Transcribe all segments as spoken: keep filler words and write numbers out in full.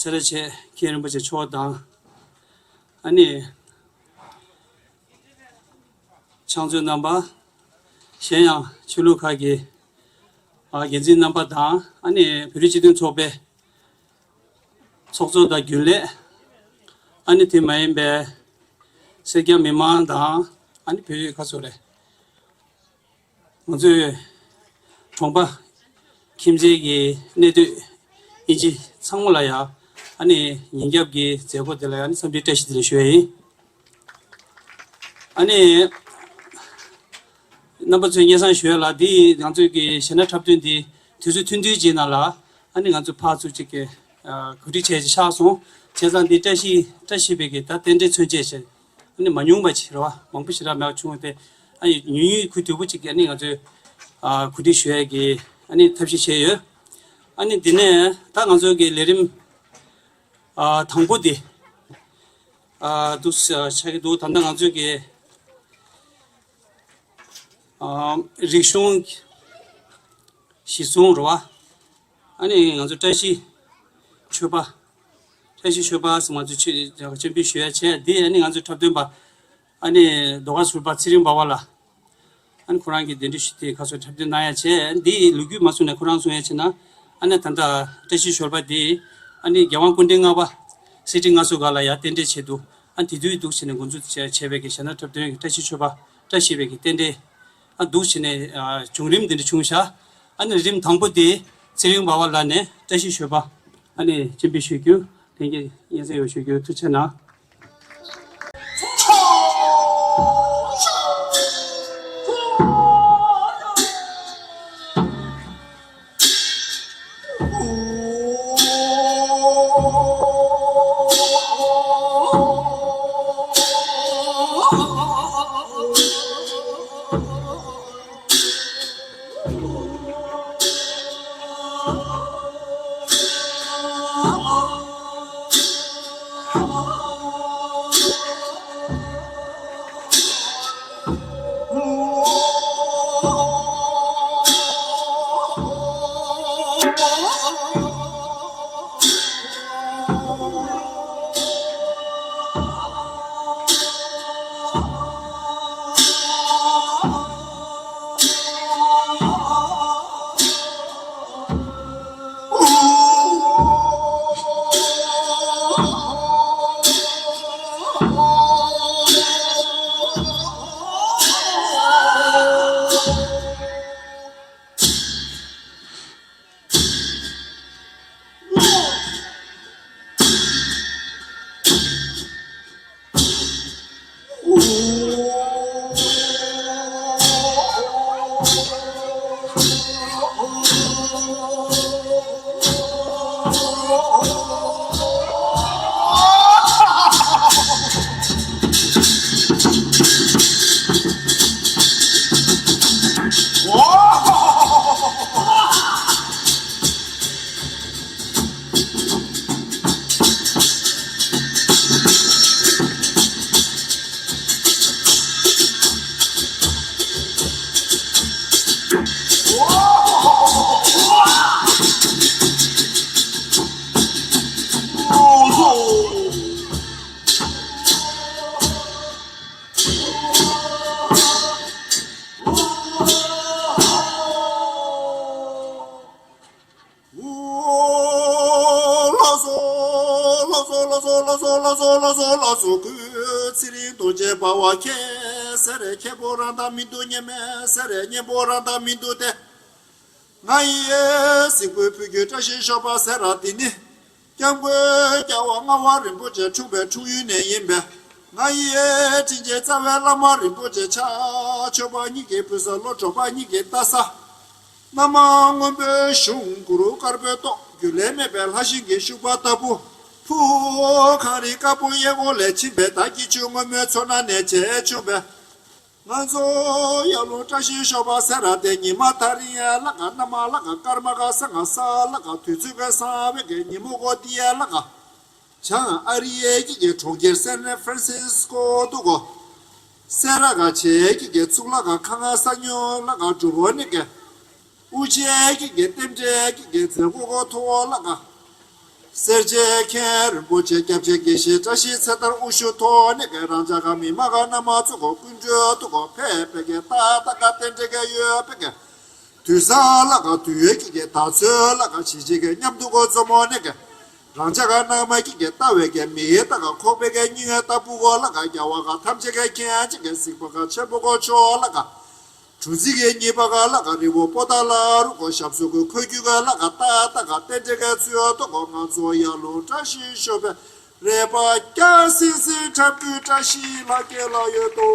སེ་ར་བྱེས་མཁན་རིན་པོ་ཆེ་མཆོག་དང་། ཨ་ནི། ཕྱག་མཛོད་རྣམ་པ། གཞན་ཡང་ཆོས་ལུགས་ཁག་གི་ཨ་འགན་འཛིན་རྣམ་པ་དང་། ཨ་ནི་བོད་རིགས་སྤྱི་མཐུན་ཚོགས་པའི་ཚོགས་གཙོ་དང་རྒྱུན་ལས། ཨ་ནི་དེ་མ་ཡིན་པའི་སེར་སྐྱ་མི་མང་དང་། ཨ་ནི་བོད་ཡིག་ཁ་སོ་རེད། ང་ཚོའི་གྲོང་པ་ཁྱིམ་མཚེས་ཀྱི་གནས་སྡོད་དབྱིན་ཇི་ཚང་མ་ལ་ཡང་། ཨ་ནི་ཉིན་རྒྱབ་ཀྱི་མཛད་སྒོ་དེ་ལ་ཡང་ཨ་ནི་འཚམས་འདྲི་བཀྲ་ཤིས་བདེ་ལེགས་ཞུ་ཡ་ཡིན། ཨ་ནི་རྣམ་པ་ཚོས་སྙན་སེང་ཞུ་ཡ་ལ། འདི་ང་ཚོའི་གི་གཞས་སྣ་འཁྲབ་སྟོན་འདི་དུས་ཚོད་ཐུང་ཐུང་ཅིག་ནང་ལ། ཨ་ནི་ང་ཚོ་ཕར་ཚུར་ཅིག་གི་གོ་སྒྲིག་བྱས་ཅིག་ཆགས་སོང་། བྱས་ཙང་འདི་བཀྲ་ཤིས་བཀྲ་ཤིས་པའི་གི་ད་རྟེན་འབྲེལ་མཚོན་བྱེད་ཆེད། ཨ་ནི་མ་ཉུང་བ་ཅིག་རེད་བ། མང་པོ་ཞེ་དྲག་མེད་པ་བྱུང་སྟེ། ཨ་ནི་ཉུང་ཉུང་ཁུ་བསྡུས་པོ་ཅིག་གི་ཨ་ནི་ང་ཚོས་ཨ་གོ་སྒྲིག་ཞུ་ཡས་ཀྱི་ཨ་ནི་ཐབས་ཤེས་བྱས་ཡོད། ཨ་ནི་འདི་ནས་ད་ང་ཚོའི་གི་ལས་རིམ་ཨ་དང་པོ་འདི་ཨ་འདུག་ཆགས་ཀྱི་འདུག་ད་ལྟ་ང་ཚོའི་གི་ཨ་རིག་གཞུང་གཞི་བཟུང་རེད་བ། ཨ་ནི་ང་ཚོ་བཀྲ་ཤིས་མཆོད་པ། བཀྲ་ཤིས་མཆོད་པ་ཟེར་ང་ཚོ་ཆེད་སྤྱན་འབུལ་ཞུ་ཡ་བྱས། འདི་ཨ་ནི་ང་ཚོའི་འཁྲབ་སྟོན་པ། ཨ་ནི་ཟློས་གར་ཟུར་པ་ཚེ་རིང་འབའ་བ་ལགས། ཨ་ནི་ཁོ་རང་གིས་གདན་འདྲེན་ཞུས་ཏེ་ཁ་སང་འཁྲབ་སྟོན་གནང་ཡ་བྱས། འདི་ལོ་རྒྱུས་མ་གསུངས་ནས་ཁོ་རང་གསུང་ཡ་བྱས་ན། ཨ་ནི་ད་ལྟ་བཀྲ་ཤིས་ཞོལ་པ་འདི་ཨ་ནི་རྒྱལ་དབང་སྐུ་ཕྲེང་ལྔ་པ་གསེར་ཁྲི་མངའ་གསོལ་སྒང་ལ་ཡར་རྟེན་འབྲེལ་བྱས་འདུག་ཨ་ནི་དེ་དུས་འདུག་བྱས་ནས་འགོ་འཛུགས་བྱས་བྱས་པའི་གི་གཞས་སྣ་འཁྲབ་སྟོན་གྱི་བཀྲ་ཤིས་མཆོད་པ། བཀྲ་ཤིས་པའི་གི་རྟེན་འབྲེལ། ཨ་འདུག་བྱས་ནས་ཨ་བྱུང་རིམ་འདི་འདྲ་བྱུང་ཤག་ཨ་ནི་རིམ་དང་པོ་དེ་ཚེ་རིང་འབའ་བ་ལགས་ནས་བཀྲ་ཤིས་ཞོལ་པ་ཨ་ནི་སྤྱན་འབུལ་ཞུ་རྒྱུ། ལྷན་རྒྱས་སྙན་སེང་ཡོད་ཞུ་རྒྱུ། ཐུགས་རྗེ་གནང་། ཚོགས་ཀུན། ཚེ་རིང་རྡོ་རྗེ་འབར་བ་མཁྱེན། ཟེར་རེ་མཁན་པོ་རང་དང་མི་འདུག་སྟེ། མཁན་པོ་རང་དང་མི་འདུག་སྟེ། ང་ཡི་གཟིགས་པའི་བུ་རྒྱུད་བཀྲ་ཤིས་ཤོག་པ་ཟེར་ར་འདི་ནི། སྐྱབས་མགོན་རྒྱལ་བ་ལྔ་པ་རིན་པོ་ཆེ་འཁྲུངས་པའི་འཁྲུངས་ཡུལ་ནས་ཡིན་པས། ང་ཡི་དྲིན་ཅན་རྩ་བའི་བླ་མ་རིན་པོ་ཆེ་ཕྱག་མཆོད་པ་གཉིས་ཀྱི་ཕུལ་ས། བློ་གྲོས་པ་གཉིས་ཀྱི་ལྟ་ས། རྣམ་མང་སྔོན་པོའི་གཞུང་གུ་རུ་དཀར་པོའི་ཏོག་རྒྱུན་ལས་མེད་པའི་ལྷ་ཞིང་གི་ཤུག་པ་ལྟ་བུ། ཕུ་བོ་གངས་རི་དཀར་པོ་གཡས་འཁོར་ལས་ཕྱིན་པའི་དར་གྱི་ཆུ་སྔོན་མོའི་མཚོ་ནང་ནས་རྗེས་བྱུང་བའི། ང་ཚོ་ཡར་ཀླུང་བཀྲ་ཤིས་ཤོག་པ་ཟེར་ར་དེ། ཉི་མ་ཐག་རིང་ལ་ག་གནམ་ལ་ག་སྐར་མ་ག་ས་ང་ས་ལ་ག་དུས་ཚོད་ག་སང་བའི་ག་ཉིན་མོ་གོ་ཏི་ཡ་ལ་ག་བྱང་ཨ་རི་ཡའི་གི་གི་གྲོང་ཁྱེར་སན་ཧྥ་རན་སིས་ཀོ་འདུག་གོ། སེ་ར་ག་ཆེ་གི་གི་ཚུགས་ལ་ག་ཁ་ང་ས་ཉོ་ལ་ག་གྲུ་བོ་ནི་ག་དབུ་ཆེ་གི་གི་རྟེན་འབྲེལ་གི་གི་མཛད་སྒོ་གོ་ཐོ་ལ་ག་སེར་བྱེས་མཁན་རིན་པོ་ཆེ་སྐྱབས་ཆེན་དགེ་བཤེས་བཀྲ་ཤིས་ཚེ་ཐར་དབུ་བཞུགས་ཐོག་ནས་ག་རང་ཅག་ག་མི་མང་ག་རྣམ་པ་ཚོ་གོ་སྐུ་མགྲོན་དུ་གོ་ཕེབས་པའི་ག་ཏག་ཏག་ག་རྟེན་འབྲེལ་ག་ཡོད་པའི་ག་དུས་བཟང་ལ་ག་དུས་ཡོད་ཀྱི་ག་ད་ཚོད་ལ་ག་ཞི་བྱེད་ཀྱི་མཉམ་དུ་གོ་འཛོམས་མོ་ནས་ག་རང་ཅག་ག་ནང་མ་གི་ག་ལྟ་བའི་ག་མི་ཡི་ལྟ་ག་ཁོག་པའི་ག་སྙིང་ལྟ་བུ་གོ་ལ་ག་རྒྱལ་བ་ག་ཐམས་ཅད་ག་མཁྱེན་ཅིག་ག་གཟིགས་པ་ག་ཆེན་པོ་གོ་ཆོག་ལ་ག་གྲུ་འཛིན་གྱི་གཉིས་པ་ག་ལ་ག་རི་བོ་པོ་ཏཱ་ལ་རུ་གོ་ཞབས་སོར་གྱི་ཁོལ་རྒྱུག་ག་ལ་ག་ཏག་ཏག་ག་རྟེན་འབྲེལ་ག་ཚུལ་ཡོད་དོ་གོ། ང་ཚོ་ཡར་ཀླུང་བཀྲ་ཤིས་ཤོག་པའི་རེ་བ་རྒྱ་སིང་སིང་འཁྲབ་རྒྱུ་བཀྲ་ཤིས་ལྷ་སྐལ་ལ་ཡོད་དོ།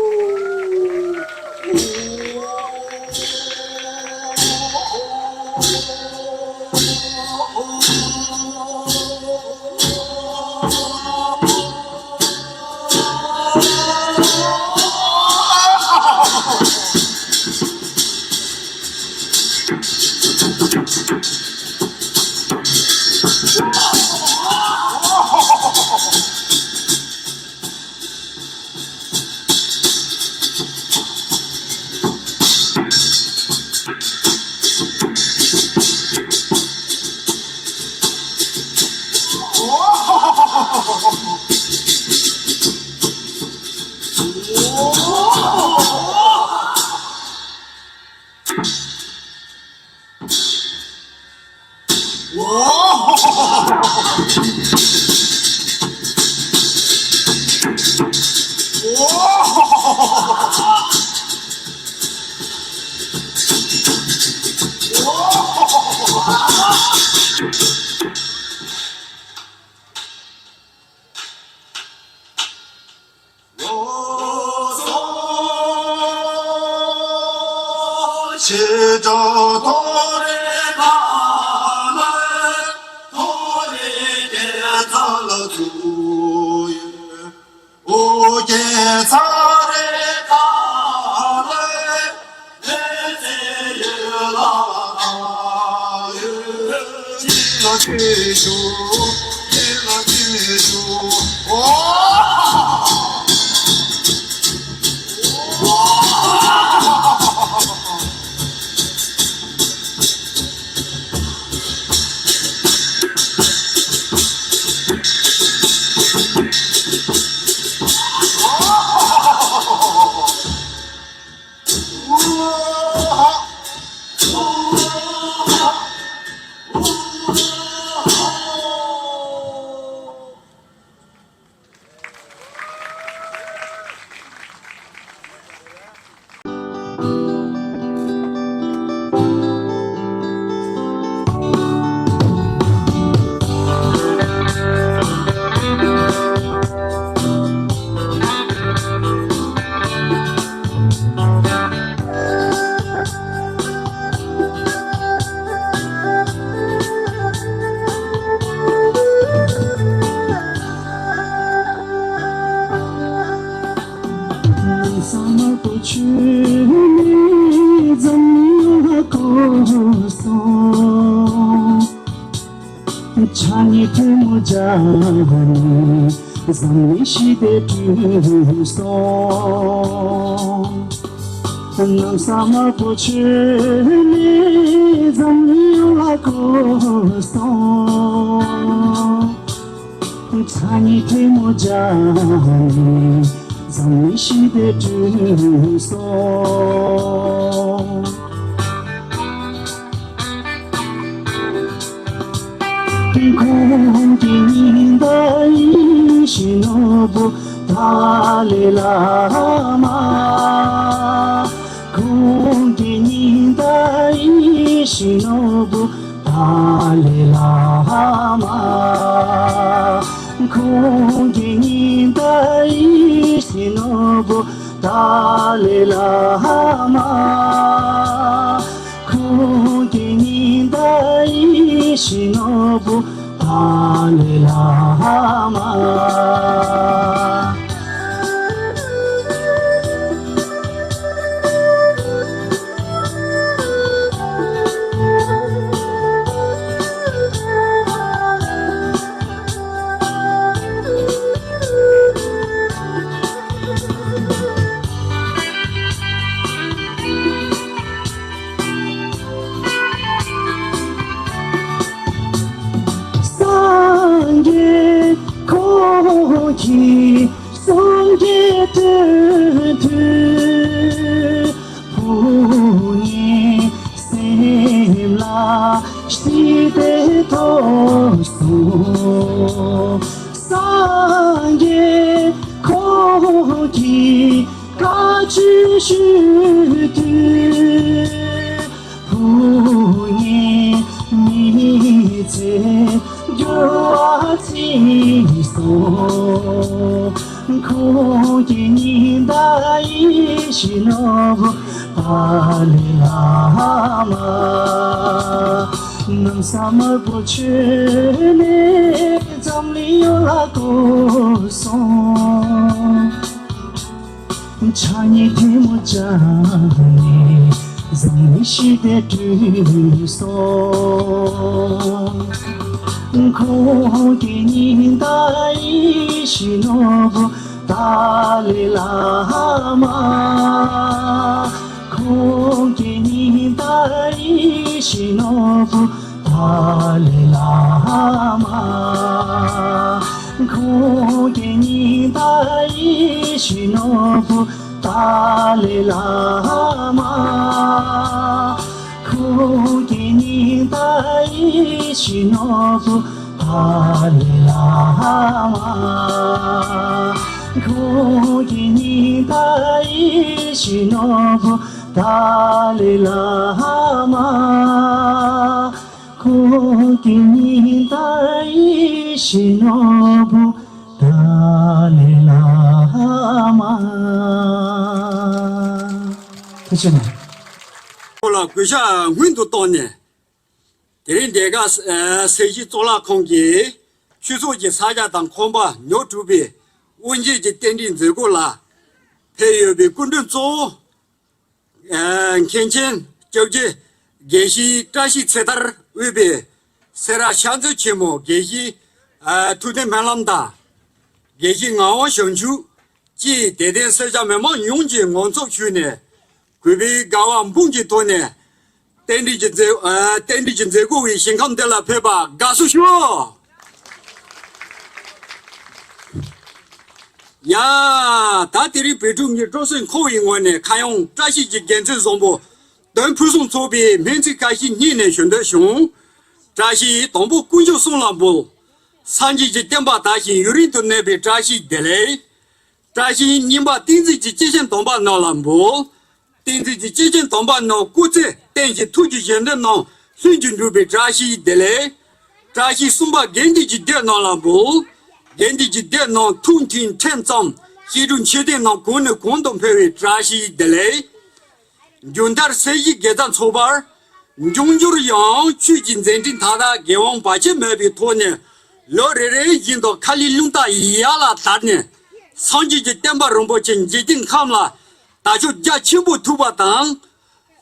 ཞིང་ནོར་བུ་ཏཱ་ལའི་བླ་མ། ཁོང་གི་ཉི་ཟླ་ཡིད་བཞིན་ནོར་བུ་ཏཱ་ལའི་བླ་མ། ཁོང་གི་ཉི་ཟླ་ཡིད་བཞིན་ནོར་བུ་ཏཱ་ལའི་བླ་མ། ཁོང་གི་ཉི་ཟླ་ཡིད་བཞིན་ནོར་བུ་ཏཱ་ལའི་བླ་མ། སངས་རྒྱས་ཁོང་གིས་སངས་རྒྱས་སྟོན་དུས། བུ་ངའི་སེམས་ལ་ཞི་བདེ་ཐོབ་སོང་། སངས་རྒྱས་ཁོང་གིས་བཀའ་ཆོས་ཞུས་དུས། བུ་ངའི་མི་ཚེ་འགྱུར་བ་ཕྱིན་སོང་། ཁོང་གི་ཉི་ཟླ་ཡིད་བཞིན་ནོར་བུ་ཏཱ་ལའི་བླ་མ། གནམ་ས་དམར་པོ་ཆོད་ནས་འཛམ་གླིང་ཡོངས་ལ་གོ་སོང་། ཕྱག་གཉིས་ཐལ་མོ་སྦྱར་ནས་འཛམ་གླིང་ཞི་བདེ་བསྐྲུན་སོང་། ཁོང་གི་ཉི་ཟླ་ཡིད་བཞིན་ནོར་བུ་ཏཱ་ལའི་བླ་མ། ཁོང་གི་ཉི་ཟླ་ཡིད་བཞིན་ནོར་བུ་ཏཱ་ལའི་བླ་མ། ཁོང་གི་ཉི་ཟླ་ཡིད་བཞིན་ནོར་བུ་ཏཱ་ལའི་བླ་མ། ཁོང་གི་ཉི་ཟླ་ཡིད་བཞིན་ནོར་བུ་ཏཱ་ལའི་བླ་མ། ཁོང་གི་ཉི་ཟླ་ཡིད་བཞིན་ནོར་བུ་ཏཱ་ལའི་བླ་མ། ཁོང་གི་ཉི་ཟླ་ཡིད་བཞིན་ནོར་བུ་ཏཱ་ལའི་བླ་མ། ཐུགས་རྗེ་ཆེ། ཁོ་ལ་གུས་ཞབས་སྔོན་དུ་བཏང་ནས། དེ་རིང་འདི་ག་ཨ་སེར་བྱེས་གཙུག་ལག་ཁང་གི་ཆོས་ཚོགས་ཀྱི་ས་ཆ་དང་ཁང་པ་ཉོ་སྒྲུབ་པའི་དབུ་འབྱེད་ཀྱི་རྟེན་འབྲེལ་མཛད་སྒོ་ལ་ཕེབས་ཡོད་པའི་སྐུ་མགྲོན་གཙོ་བོ། ཨ་མཁན་ཆེན་སྐྱབས་རྗེ་དགེ་བཤེས་བཀྲ་ཤིས་ཚེ་ཐར་དབུས་པའི་སེ་ར་ཤར་མཛོད་ཆེན་མོ་དགེ་བཤེས་ཨ་ཐུབ་བསྟན་སྨོན་ལམ་དང་། དགེ་བཤེས་ངག་དབང་བྱང་ཆུབ་བཅས་དད་ལྡན་སེར་སྐྱ་མི་མང་ཡོངས་ཀྱིས་ངོ་མཚར་ཞུས་ནས། གུས་པའི་དགའ་བ་འབུམ་གྱི་ཐོག་ནས་རྟེན་འབྲེལ་གྱི་མཛད་ཨ་རྟེན་འབྲེལ་གྱི་མཛད་སྒོ་བའི་ཞིང་ཁམས་འདི་ལ་ཕེབས་པ་དགའ་བསུ་ཞུ། ཡ། ད་དེ་རིང་བོད་ཕྲུག་གི་སྤྲོ་སེམས་འཁོལ་བའི་ངང་ནས་ཁ་གཡང་བཀྲ་ཤིས་ཀྱི་དགེ་མཚན་བཟང་པོ་འདོན་ཕུན་སུམ་ཚོགས་པའི་སྨོན་ཚིག་ཁ་ཤས་སྙིང་ནས་ཞུ་འདོད་བྱུང་། བཀྲ་ཤིས་དང་པོ་དཀོན་མཆོག་གསུམ་ལ་འབུལ། སངས་རྒྱས་ཀྱི་བསྟན་པ་དར་ཞིང་ཡུན་རིང་དུ་གནས་པའི་བཀྲ་ཤིས་བདེ་ལེགས། བཀྲ་ཤིས་གཉིས་པ་བསྟན་འཛིན་གྱི་སྐྱེས་ཆེན་དམ་པ་རྣམས་ལ་འབུལ། བསྟན་འཛིན་གྱི་སྐྱེས་ཆེན་དམ་པ་རྣམས་སྐུ་ཚེ་བརྟན་ཞིང་ཐུགས་ཀྱི་བཞེད་དོན་རྣམས་ལྷུན་གྱིས་འགྲུབ་པའི་བཀྲ་ཤིས་བདེ་ལེགས། བཀྲ་ཤིས་གསུམ་པ་དགེ་འདུན་གྱི་སྡེ་རྣམས་ལ་འབུལ། དགེ་འདུན་གྱི་སྡེ་རྣམས་ཐུགས་མཐུན་ཕྲན་ཙམ་བཤད་སྒྲུབ་མཆོད་རྟེན་རྣམས་གོང་ནས་གོང་དུ་འཕེལ་བའི་བཀྲ་ཤིས་བདེ་ལེགས། མཇུག་མཐར་སེར་བྱེས་དགེ་རྩ་ཚོགས་པར་འབྱུང་འགྱུར་ཡང་ཆོས་ཀྱི་མཛད་འཕྲིན་མཐའ་དག་འགན་དབང་བར་ཆད་མེད་པའི་ཐོག་ནས་ལོ་རེ་རེ་བཞིན་དུ་ཁ་ལས་རླུང་རྟ་ཡར་ལ་དར་ནས་སངས་རྒྱས་ཀྱི་བསྟན་པ་རིན་པོ་ཆེ་འཇིག་རྟེན་ཁམས་ལ་དར་ལྕོག་རྒྱ་ཆེན་པོ་ཐུབ་པ་དང་།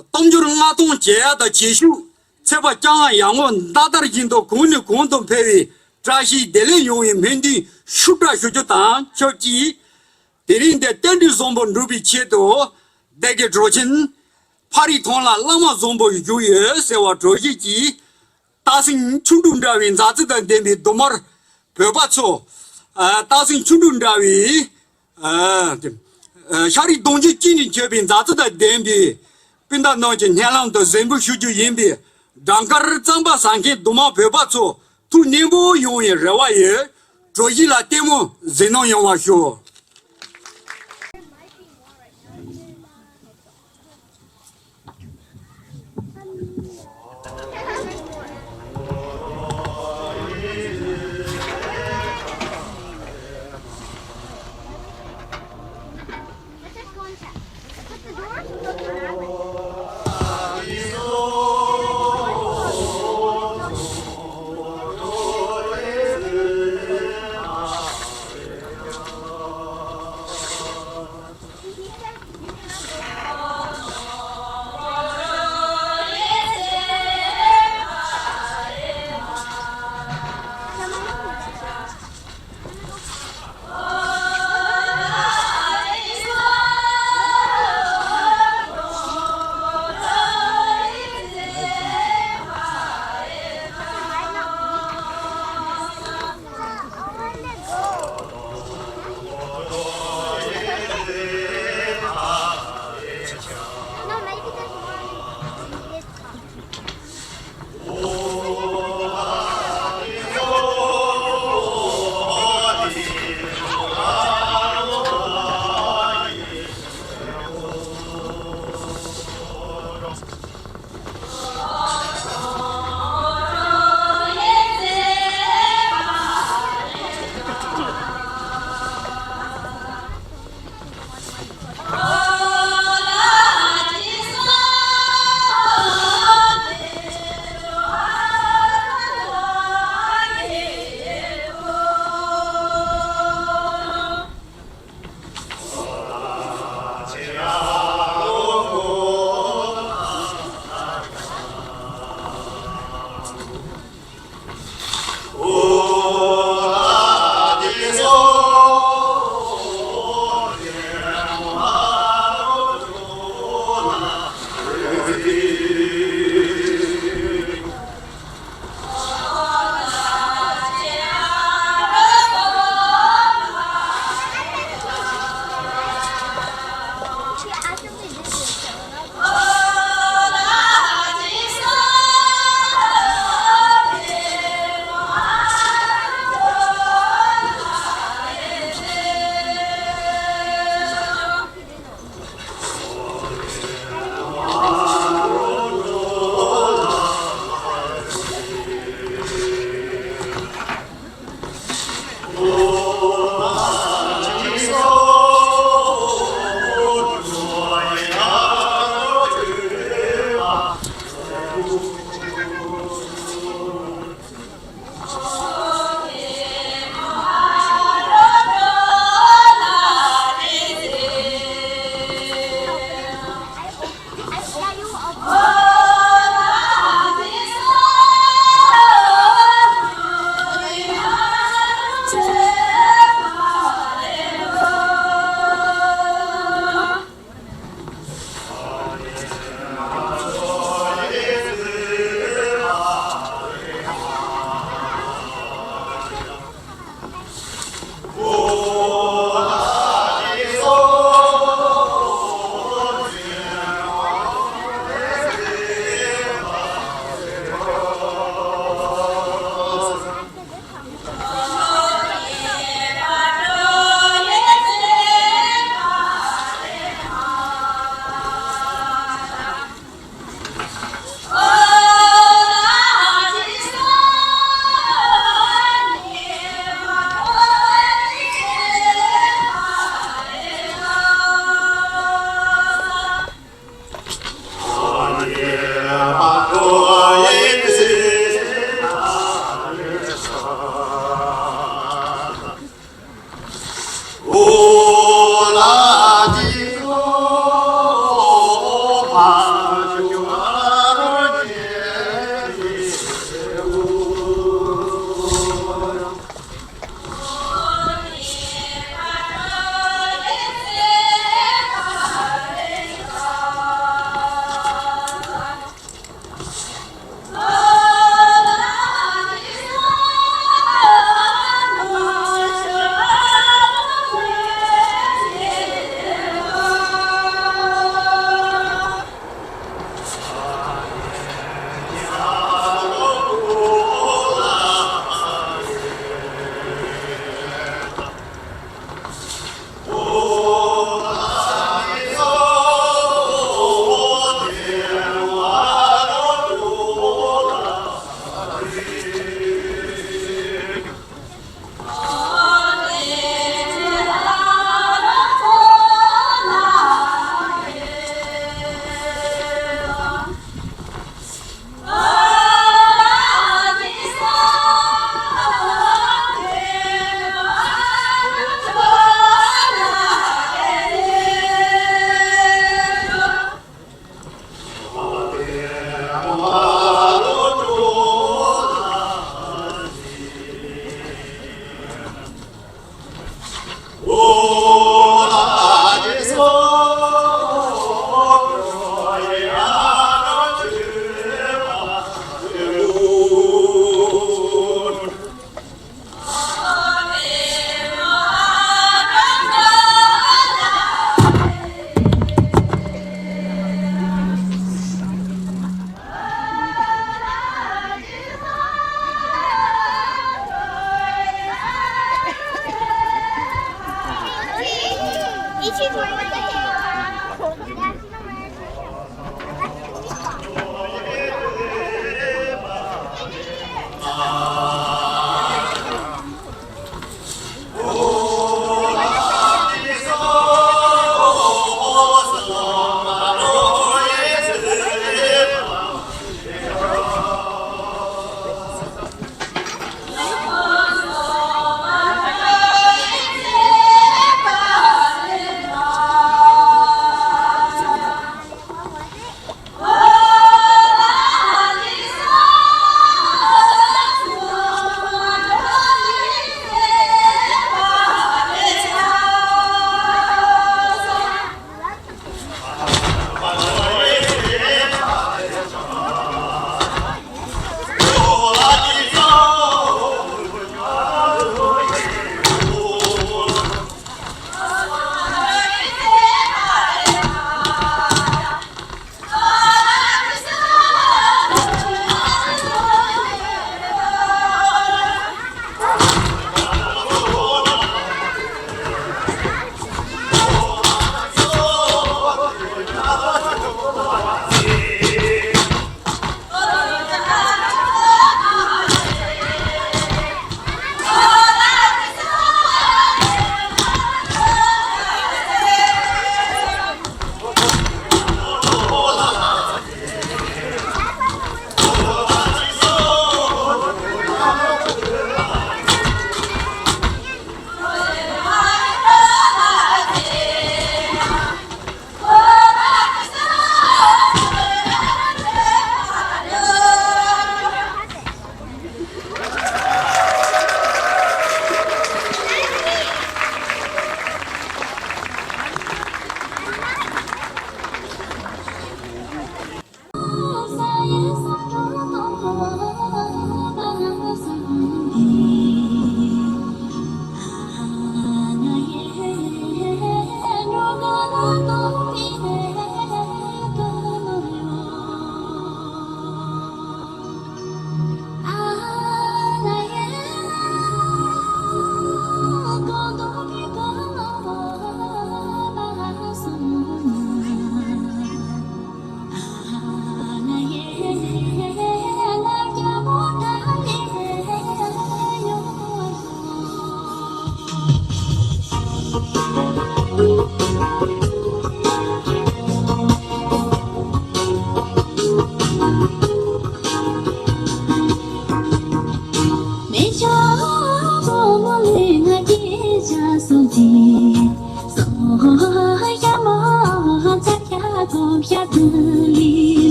རྟགས་འབྱོར་མངའ་ཐང་རྒྱས་ཡག་དང་བྱེད་ཤུགས་ཚེ་དཔག་བསྐྱངས་ཡར་ངོ་ཟླ་ལྟར་བཞིན་དུ་གོང་ནས་གོང་དུ་འཕེལ་བའི་བཀྲ་ཤིས་བདེ་ལེགས་ཡོང་བའི་སྨོན་འདུན་ཤུགས་དྲག་ཞུ་རྒྱུ་དང་ཆབས་ཅིག་དེ་རིང་འདིར་རྟེན་འབྲེལ་བཟང་པོ་འགྲུབ་པའི་ཆེད་དུ་སྡེ་དགེ་གྲོགས་ཆེན་ཕ་རི་ཐང་ལ་བླ་མ་བཟང་པོ་བཞུགས་ཡོད་ཟེར་བ་གྲོགས་ཤིག་གིས་སྟག་སེང་ཆུ་འབྲུག་འདྲ་བའི་མཛའ་བརྩེ་དང་ལྡན་པའི་རྡོག་དམར་བོད་པ་ཚོ། ཨ་སྟག་སེང་ཆུ་འབྲུག་འདྲ་བའི་ཨ་ཤ་རིགས་གདོང་རྒྱུད་གཅིག་ནས་གྱུར་པའི་མཛའ་བརྩེ་དང་ལྡན་པའི་སྤུན་ཟླ་རྣམས་ཀྱི་སྙན་ལམ་དུ་གཟིགས་འབུལ་ཞུ་རྒྱུ་ཡིན་པས་སྦྲང་དཀར་རྩམ་པ་ཟ་མཁན་རྡོག་དམར་བོད་པ་ཚོ་ཐུགས་མཉེས་པོ་ཡོང་བའི་རེ་བ་ཡོད། གྲོ་ཞིབ་ལ་ལྟད་མོ་གཟིགས་གནང་ཡོང་བ་ཞུ།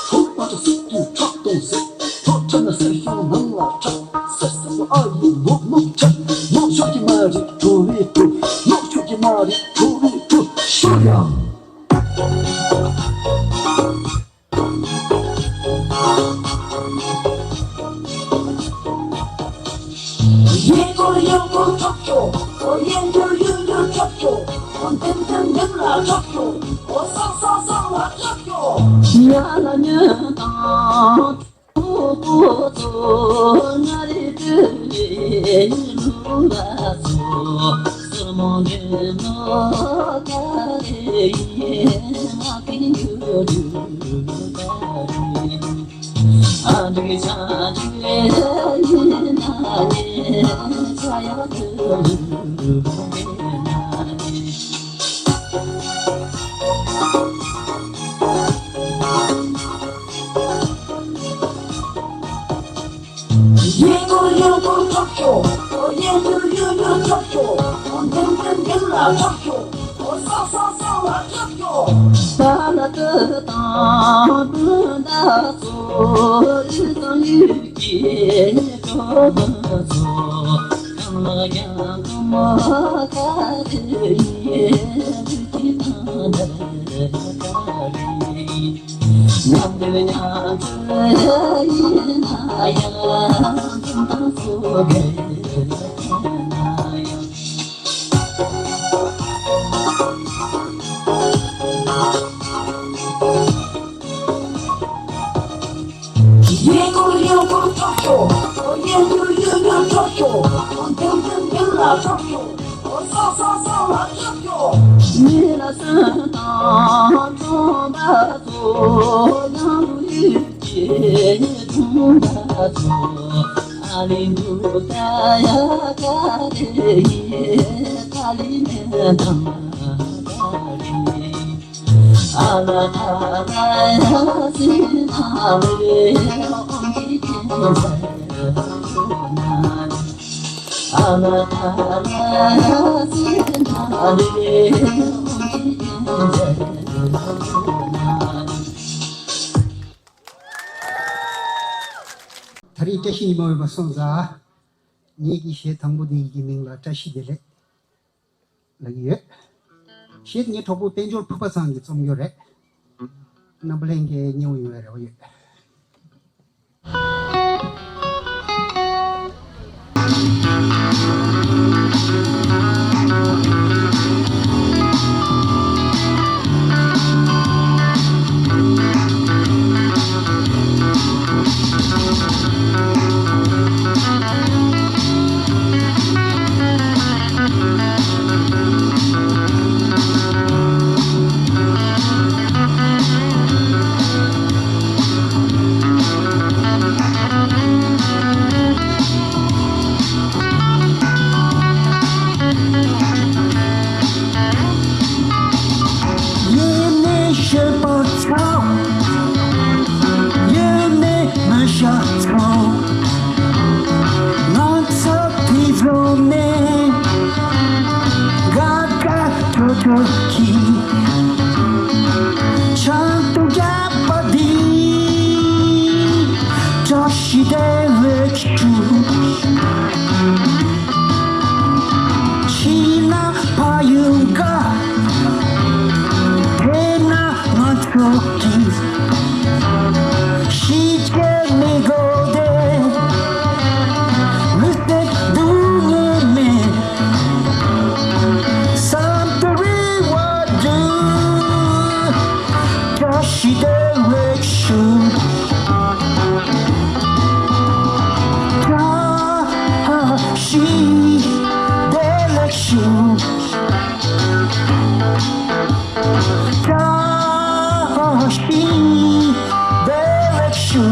ཐོག་མ་ཐོག་སྲིད་དུ་ཁྲག་གཏོང་ཟེར། ཐོག་ཁྲག་ན་སེར་ཤོག་ནང་ལ་ཁྲག་སེར་སེར་པོ་ཨ་ཡི་ལོག་ལོག་ཁྲག་ལོག་ཤོག་གི་མ་རེད་བྲོ་བའི་བྲོ། ལོག་ཤོག་གི་མ་རེད་བྲོ་བའི་བྲོ། ཤོག་ཡང་། ཡིན་སྐོར་ཡོད་སྐོར་ཁྲག་ཤོག་ཡིན་སྐོར་ཡོད་སྐོར་ཁྲག་ཤོག་འདེམས་འདེམས་འདེམས་ལ་ཁྲག་ཤོག་སང་སང་སང་ལ་ཁྲག་ཤོག་ཉ་ལ་ཉ་དང་། ཡིན་སྐོར་ཡོད་སྐོར་ ད་རེས་བཀྲ་ཤིས་ཉི་མ་འོད་པ་སོང་ཙང་། ངེད་ཀྱི་གཞས་དང་པོ་འདི་ཡི་གི་མིང་ལ་བཀྲ་ཤིས་བདེ་ལེགས་ལབ་ཀྱི་ཡོད། གཞས་ངའི་གྲོགས་པོ་དཔལ་འབྱོར་ཕུར་པ་ཚང་གིས་རྩོམ་རྒྱུ་རེད། རྣམ་པ་ལྷན་རྒྱས་མཉེས་པོ་ཡོང་བའི་རེ་བ་ཡོད། ཡེ་ནས་ཤེས་པ་ཚང་། ཡེ་ནས་མི་ཤ་ཚང་། ང་ཚོ་དེ་ཚོ་ནས་དགའ་དགའ་སྤྲོ་སྤྲོ་གིས་ཆང་དུ་བརྒྱབ་པ་འདི་བཀྲ་ཤིས་བདེ་ལེགས་ཞུ། ཕྱི་ནང་ཕ་ཡུལ་འགའ། དེ་ན་ང་ཚོ་གི་གཞིས་བྱེས་མི་དགོས་ཏེ། མི་སེར་སྡུག་བསྔལ་མེད། བསམ་དོན་རེ་བ་འགྲུབ། བཀྲ་ཤིས་བདེ་ལེགས་ཞུ། བཀྲ་ཤིས་བདེ་ལེགས་ཞུ། བཀྲ་ཤིས་བདེ་ལེགས་ཞུ།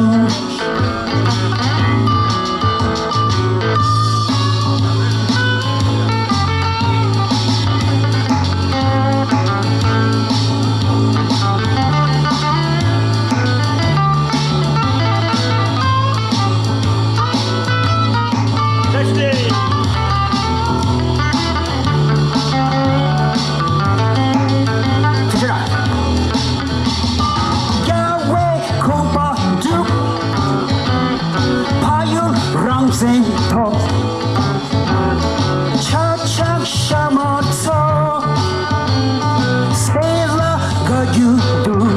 རྒྱལ་བའི་གོ་འཕང་འགྲུབ། ཕ་ཡུལ་རང་བཙན་ཐོབ། ཆ་ཆག་ཤ་མ་ཚོ་སེ་ལ་དགའ་རྒྱུ་འདུག།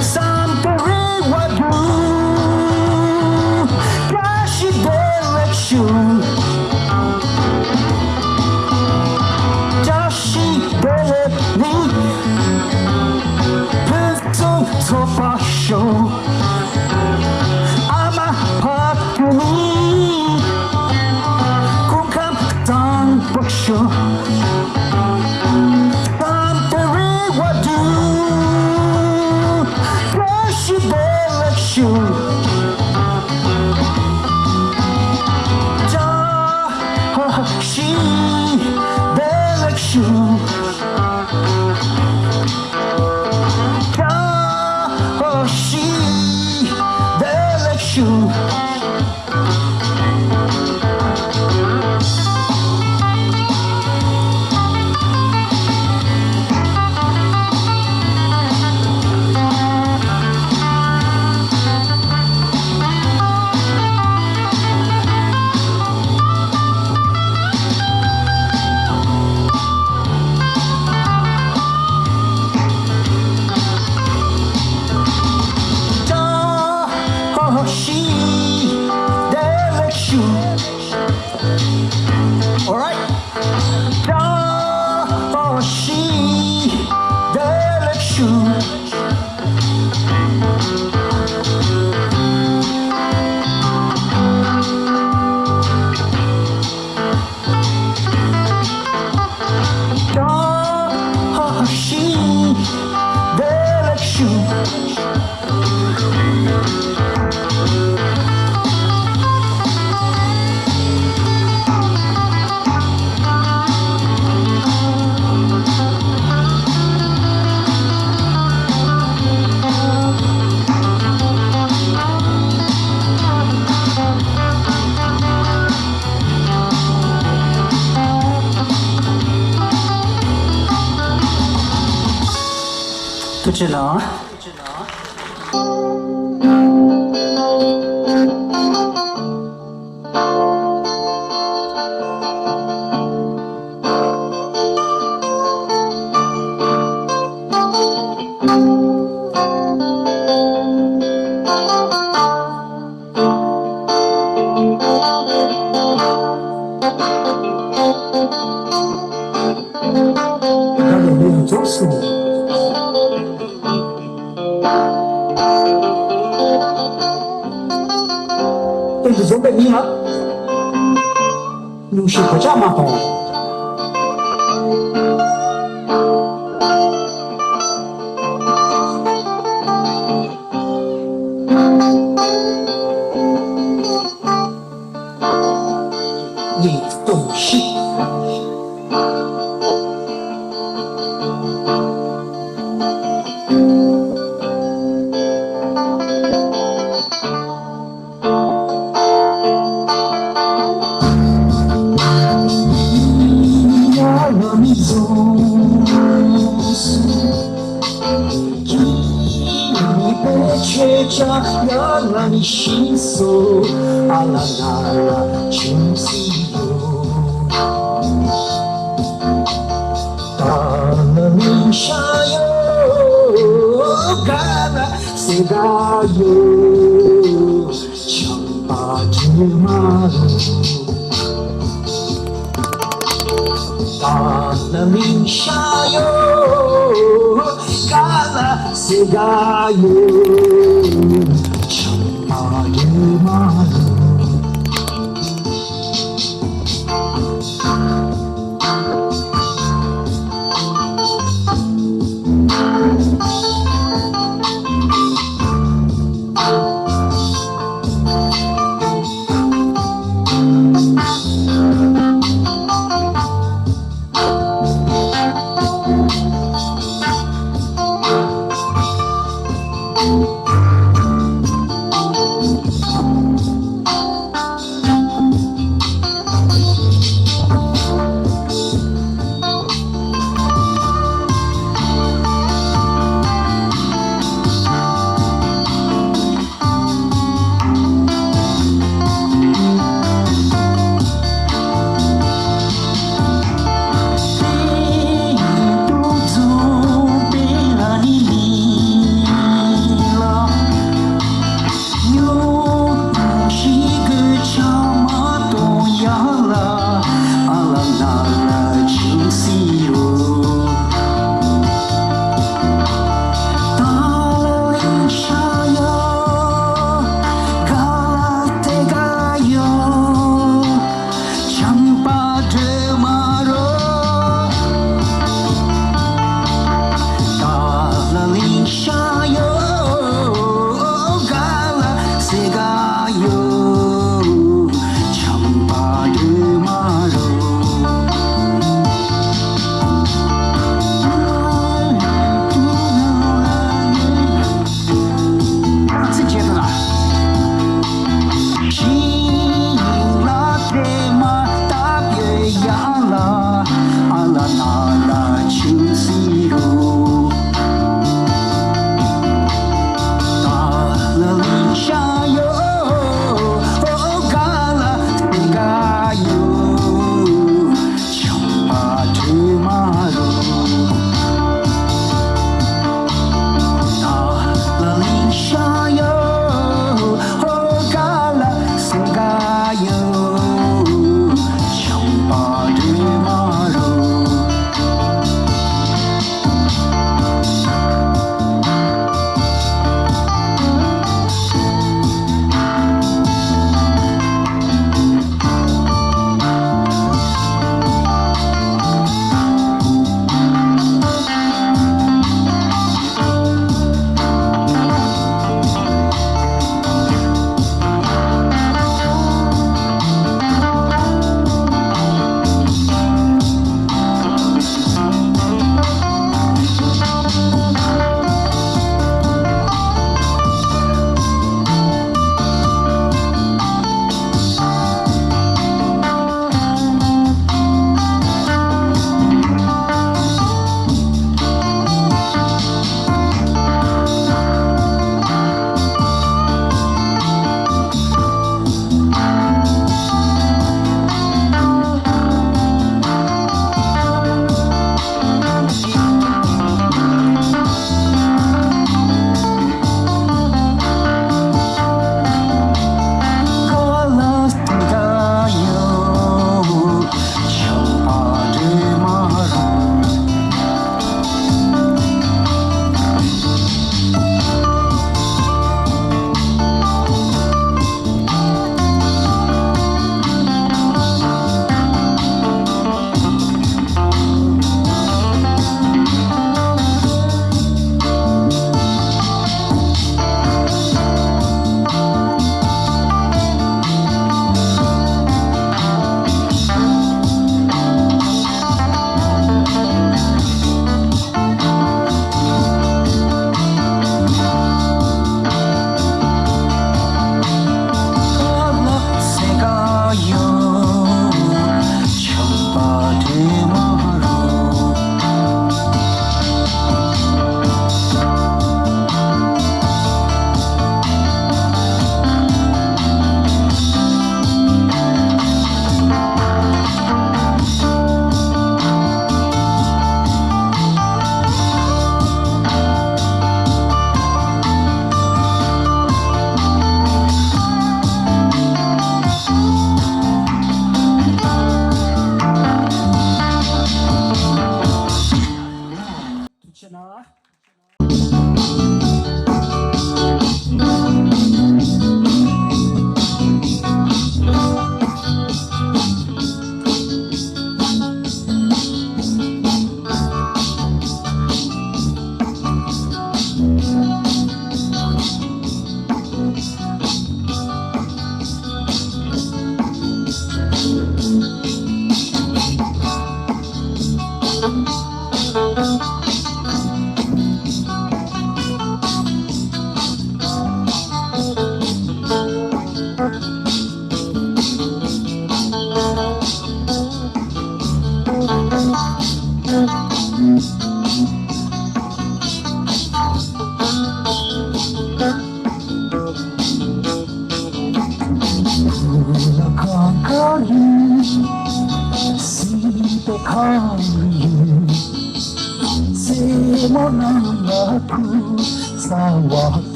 བསམ་དོན་རེ་བ་འགྲུབ། བཀྲ་ཤིས་བདེ་ལེགས་ཞུ། བཀྲ་ཤིས་བདེ་ལེགས་ནི་ཕུན་སུམ་ཚོགས་པ་ཤོག། ཨ་མ་ཕ་དུ་མི་སྐུ་ཁམས་བཟང་པོ་ཤོག། བསམ་དོན་རེ་བ་འགྲུབ། བཀྲ་ཤིས་བདེ་ལེགས་ཞུ། བཀྲ་ཤིས་བདེ་ལེགས་ཞུ། བཀྲ་ཤིས་བདེ་ལེགས་ཞུ། ཁྱེད་ལ། ད་ནི་མི་རུ་རྫོགས་སོ། སྟེང་དུ་འཛོམས་པའི་མི་ལ། སྙུང་གཞི་གོད་ཆག་མ་གཏོང་། གཉིས་སྟོང་བཞི།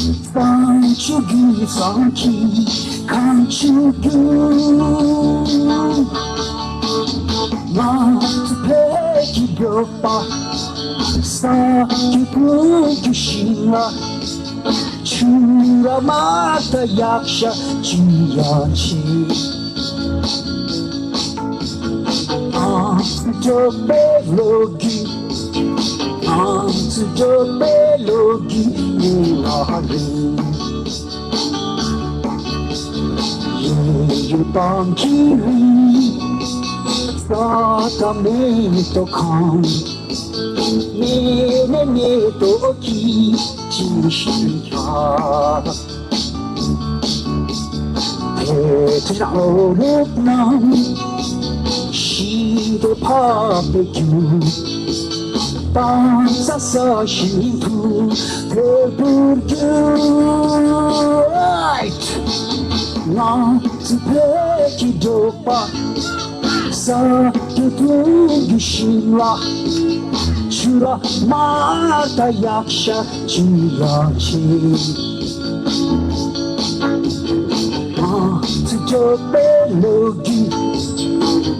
གསང་ཆུ་རྒྱུན་གསང་གི་གངས་ཆུ་རྒྱུན། ང་ཚོ་བོད་ཀྱི་འབྲོག་པ། ས་སྐྱ་ཀུན་གྱི་ཞིང་ལ། ཆུ་ར་མ་ད་ཡག་ཤ་ཆུ་ཡ་ཆེ། ཨང་ཚུ་འབྲོག་པའི་ལོ་རྒྱུས། ཨང་ཚུ་འབྲོག་པའི་ལོ་རྒྱུས་ཉིན་ལ་རེ། ཡུལ་ཡུལ་དང་གི་རི། ས་དང་མེ་ཏོག་ཁང་། མེ་ནས་མེ་ཏོག་གི་ཅི་ཞིག་ཆགས། དེ་དུས་ལྷོ་ནུབ་ནང་ཞི་བདེ་འཕགས་པའི་རྒྱུ། སྤང་ས་ས་ཞིང་དུ་དེ་བུར་རྒྱུ། ང་ཚོ་བོད་ཀྱི་འབྲོག་པ། ས་སྐྱ་ཀུན་གྱི་ཞིང་ལ། ཆུ་ར་མ་ད་ཡག་ཤ་ཆུ་ཡ་ཆེ། ང་ཚོ་འབྲོག་པའི་ལོ་རྒྱུས།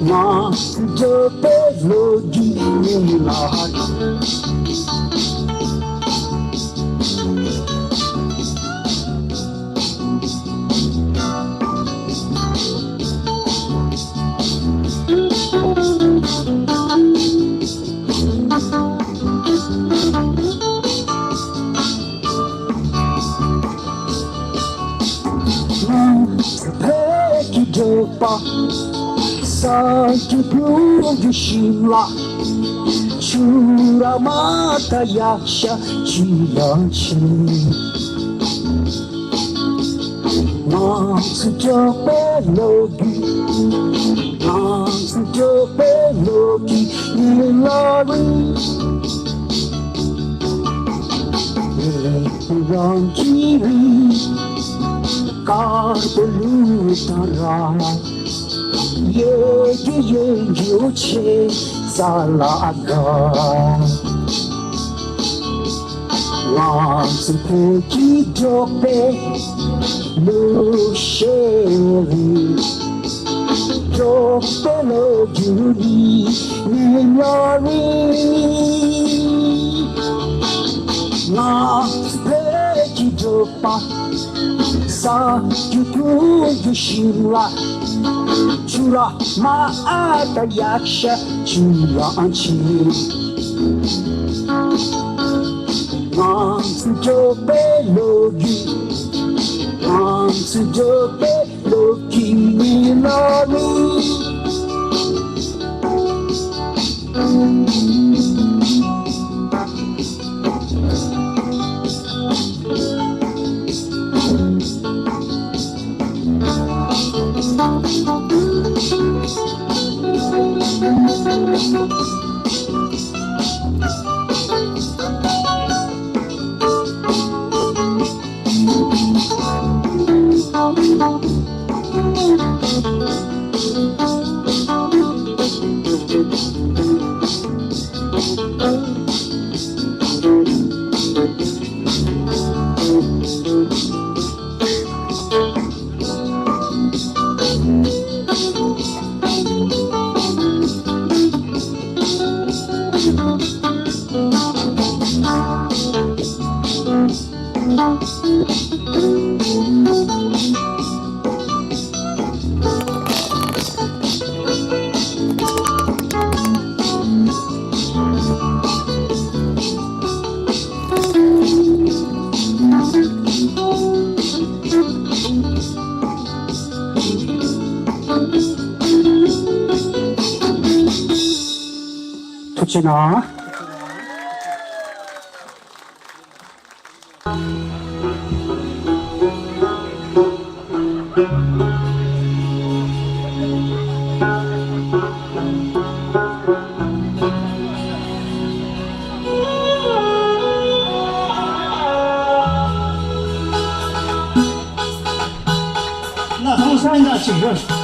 ང་ཚོ་འབྲོག་པའི་ལོ་རྒྱུས་ཉིན་ལ། བོད་ཀྱི་འབྲོག་པ། ས་སྐྱ་ཀུན་གྱི་ཞིང་ལ། ཆུ་ར་མ་ད་ཡག་ཤ་ཆུ་ཡ་ཆེ། ང་ཚོ་འབྲོག་པའི་ལོ་རྒྱུས། ང་ཚོ་འབྲོག་པའི་ལོ་རྒྱུས་ཉིན་ལ་རེ། རང་གི་རི། དཀར་པོ་ལུང་དང་ར། ཡེ་གེ་ཡེ་གེ་འོ་ཆེ་ས་ལ་དགའ། ང་ཚོ་བོད་ཀྱི་འབྲོག་པའི་ལོ་ཤས་རེད། འབྲོག་པའི་ལོ་རྒྱུས་ནི་ཉིན་ལ་རེ། ང་ཚོ་བོད་ཀྱི་འབྲོག་པ། ས་སྐྱ་ཀུན་གྱི་ཞིང་ལ། ཆུ་ར་མ་ཨ་ད་ཡག་ཤ་ཆུ་ཡང་ཆེ། ང་ཚོ་འབྲོག་པའི་ལོ་རྒྱུས། ང་ཚོ་འབྲོག་པའི་ལོ་རྒྱུས་ཉིན་ལ་རེ། ཕྱིན་ན། ལ་ཐང་སང་ད་ཅིག་རོ།